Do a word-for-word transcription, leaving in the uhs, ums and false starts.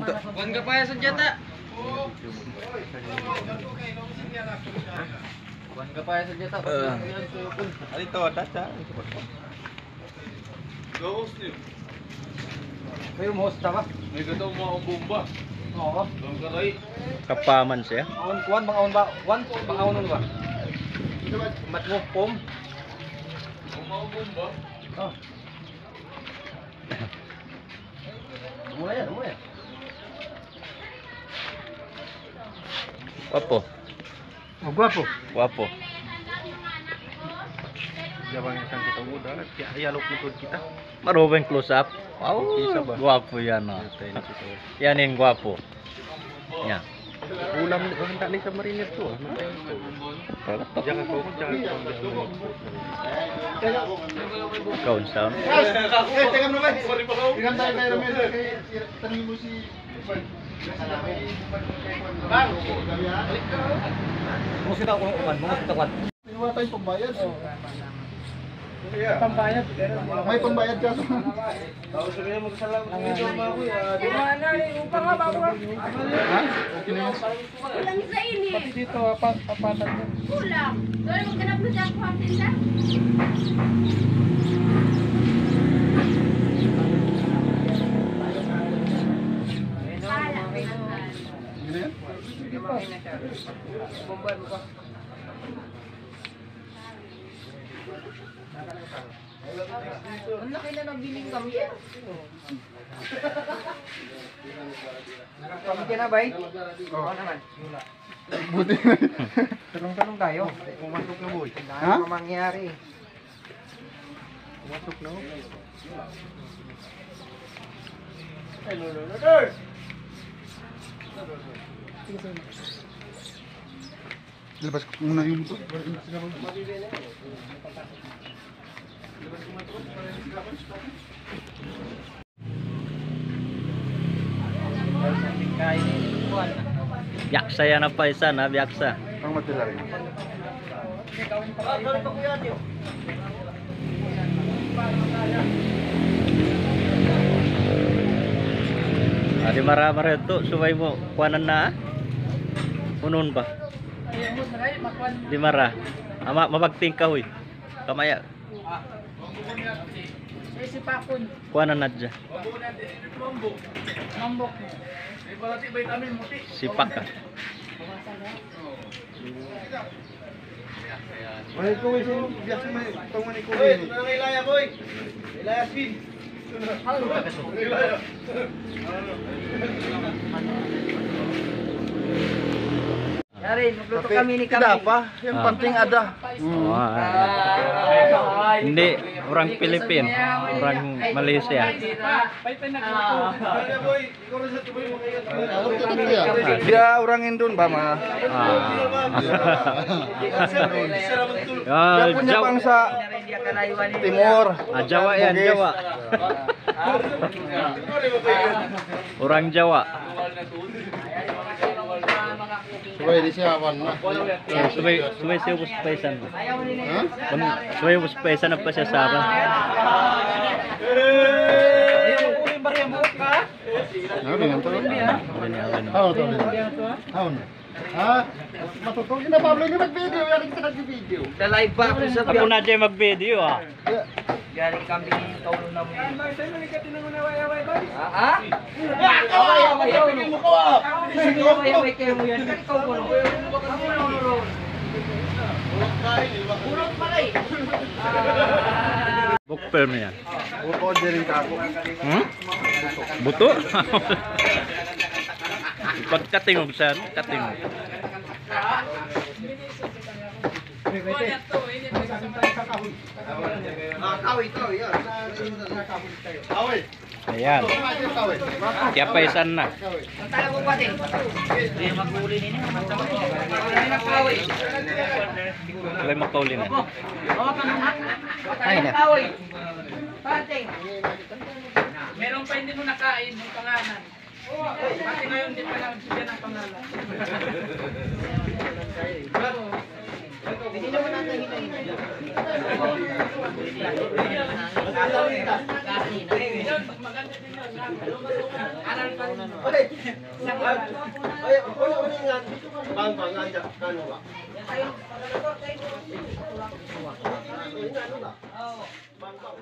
Kuwan ka pa ya sa jata. Kuwan ka pa ya sa jata. Eh. Alito, ada sa. Gawas niyo. Kayu mo sa ba? May gataw mga bomba. Oo. Bangkaray. Kapaman siya. Awn kuwan, bang awn ba? Kuwan, bang awn ba? Mat mo pom. Mga bomba. Oh. Mula yan, mula yan. Gwapo. Oh, gwapo. Gwapo. Jabang isang kita muda, kaya hayalok mo kita. Marubeng close up. Wow, isa ba? Gwapo yan, ah. Yan in gwapo. Yan. Ulam, ang tali sa mariner to, ah. Diyan ka po, diyan ka po. Ikaw, sound. Eh, teka mo naman. Tingnan tayo kay Ramil, kay Tanimo si Bang. Mungsi na ako, kuwan, mungsi na kuwan. Pinuha tayo pambayad. Pambayad. May pambayad ka. Tapos sabi niya, magsalam ko dito, mga kuya. Di ba? Mana, eh, upang nga, bago nga. Ha? Okay na yun. Kulang sa ini. Pati dito, apa, apatan mo. Kulang. Doon, maghanap mo dyan, kuha ang tinda. Bahala, pinatay. Hindi na yan? Bomba mo pa. Ang laki na ng biling kami, eh. Hindi ka na, bay? Oo naman. Buti na. Tulong-tulong tayo. Pumasok na, boy. Ha? Dahil pa mangyari. Pumasok na, oh. Ilabas ko muna yung motor. Biyaksa yan apa isa na biyaksa. Ang matila rin. Adi mara-mara ito, subay mu kuwanan na, ah. Unun ba? Di mara. Ama, mabagting kahuy. Kamaya. Kuwanan na dya. Mambok. Sipak ka. May kuwi sin, biya' sin may tungo' ni kuwi. Oy, ito na kay Ilaya, boy. Ilaya, sin. Yari, magluto kami ni kami. Tidak apa, yang penting ada. Hmm. Ah. Hindi, orang Pilipin, orang Malaysia. Dia orang Indon ba, ma? Ah. Dia punya bangsa Timur. Ah, Jawa yan, Jawa. Orang Jawa. Subay di siya, wan na. Subay, subay siya ubus paisan. Ha? Subay ubus paisan apa siya sa akin. Ano, binanto? Ano, ano? Ano, ano? Ha? Matutulog na, Pablo, hindi mag-video. Yan ang nag-video. Sa live ba ako sa... Ako na dyan mag-video, ah. Galing kami ni Tolo na mo. Ah, ah? Away, away, away. Away, away, kayo mo yan. Ikaw, Tolo. Ang ulo, ulo. Ulo pala eh. Book perm yan. Buto, diri ka ako. Hmm? Buto? Pagkatingog siya, no? Katingog. Ah, kahoy, kahoy, yan. Kahoy. Ayan. Kaya paisan na. Ang tala ko pa din. Hindi, mag-uli nini. Wala makauli na. Ay, na. Pante. Meron pa hindi mo nakain, yung pangalan. Pati ngayon, di pa lang siya ng pangalan. Hindi naman natin hinahintay. Ay, ay, ay, unu, unu in ngan? Bang, bang, anu ba? Unu in ngan ba? Bang, bang.